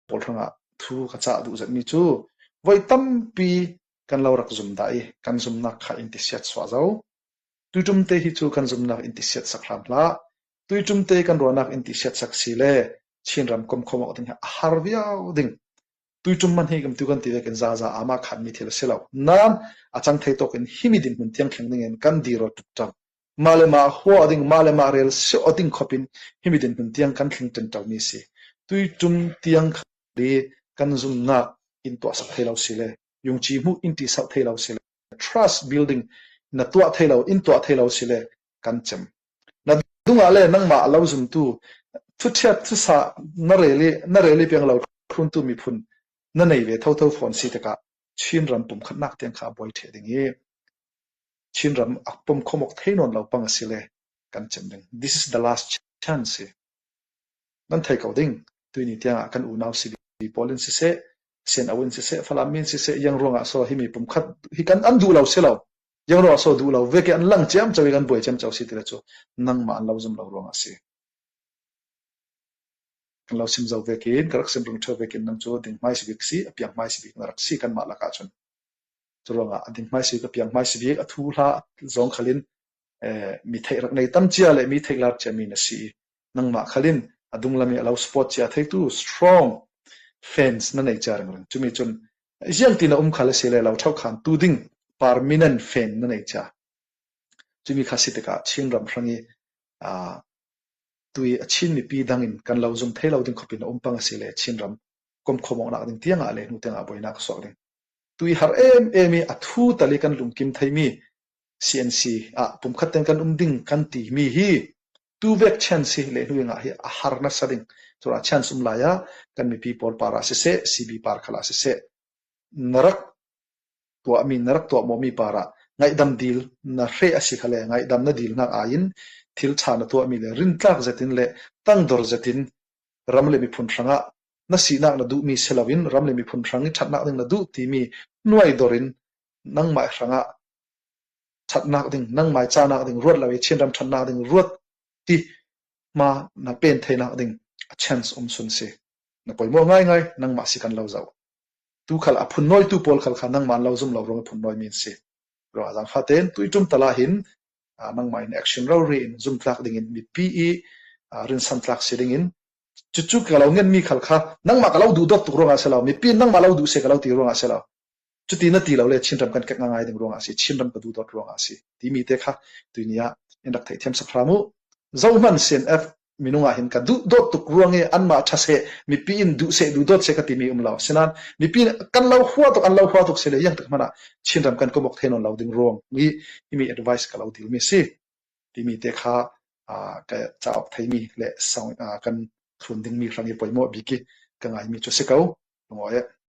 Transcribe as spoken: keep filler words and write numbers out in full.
pawl hrangah thu ka cah duh zetmi cu voi tampi kan lo rak zum dah i kan zumnak kha in tisiat suah zo. Tuiṭumte hi cu kan zumnak in tisiat sak hram hlah. Tuiṭumte kan ruahnak in tisiat sak si le Chinram komkhawm awk ding hi a har viau ding. Tuiṭum man hi kan tu kan ti vekin zaza ama khanmi thil a si lo. Nan a cang thei tawkin himi dinhmun tiang thleng dingin kan dir aw ṭuṭṭam. Mah le mah hua aw ding, mah le mah rel si aw ding khopin himi dinhmun tiang kan thleng ṭanṭalmi si. Tuiṭum tiang kha kan zumnak in tuahsak thei lo si le, yungci hmuh in ṭihsak thei lo si le, trust building na tuah thei lo, in tuah thei lo si le kan cem. Na dungah le nangmah a lo zumtu, thuṭhiat thusa na rel i, na rel i piang lo thluntu miphun na nei ve thotho fawn si tikah Chinram pumkhatnak tiang kha a buai ṭheh ding i Chinram a pumkhawm awk thei nawn lo pang a si le kan cem ding. This is the last chance hi. Nan thei ko ding, tuini tiangah kan unau sibi pawl in siseh, Sian Au in siseh, Falam mi in siseh, ziang ruangah so himi pumkhat hi kan an duh lo si lo. Ziang ruangah so duh lo vek i an lang ciamco i kan buai ciamco si ti le cu nangmah an lo zum lo ruangah si. Kan lo sim zo vekin, ka rak sim rung ṭheu vekin nang cu a ding hmai si bik si, a piang hmai si bik na rak si kanmah lakah cun. Curuangah a ding hmai si bik, a piang hmai si bik, a thuhla zong khalin, eh, mi theih rak nei tam cia le mi theih lar cia mi na si i nangmah khalin a dunglam i a lo support cia theitu strong fans na nei cia ringring. Cumi cun ziangtin a um kha le si le lo ṭhauh khan tu ding permanent fan na nei cia. Cumi kha si tikah Chinram hrang i, aa, tui a Chin mipi dangin kan lo zum thei lo ding khopin a um pang a si le Chinram komkhawm awknak ding tiangah le hnu tiangah buainak a suak ding. Tui har em em i a thu tal i kan lungkim theimi C N C ah pumkhat ten kan um ding kan timi hi tu vek chance hi le hnu tiangah hi a har nasa ding. Cura chance um lai ah kan mipi pawl parah siseh, C B par khalah siseh, na rak tuahmi, na rak tuah mawhmi parah ngaihdam dil na hreh a si kha le, ngaihdam na dil hnak aiin thil ṭha na tuahmi le rintlak zetin le tangdor zetin ram le miphun hrangah na sinak na duhmi si loin ram le miphun hrang i ṭhatnak ding na duh timi hnuai dor in nangmah hrangah ṭhatnak ding, nangmah i cahnak ding ruat lo i Chinram ṭhatnak ding ruat ti hma na pen theinak ding a chance um sun si. Na poimawh ngaingai, nangmah si kan lo zoh. Tu khal a phunnawitu pawl khal kha nangmah an lo zum lo ruang i phunnawi mi an si. Ruangah zaangfah tein tuiṭum tal ah hin, aa, nangmah in action rori in zumtlak dingin mipi i, aa, rinsantlak si dingin cucu ka lo ngenmi khal kha nangmah ka lo duhdawt tuk ruangah a si lo, mipi in nangmah lo duh seh ka lo ti ruangah a si lo. Cuti na ti lo le Chinram kan kek ngaingai ding ruangah a si, Chinram ka duhdawt ruangah a si timi te kha tuini ah in rak theihthiam sak hram uh. Zohman C N F minung ah hin ka duhdawt tuk ruang i anmah ṭha seh, mipi in duh seh, duhdawt seh ka timi um lo. Sinain mipi in kan lo hua tuk, an lo hua tuk si le ziangtik hmanh ah Chinram kan komkhawm thei nawn lo ding ruang i himi advice ka lo dilmi si. Timi te kha, aa, ka cauk theimi le sang, aa, kan thlun dingmi hrang i poimawh bik i ka ngaimi cu si ko. Lungawi e.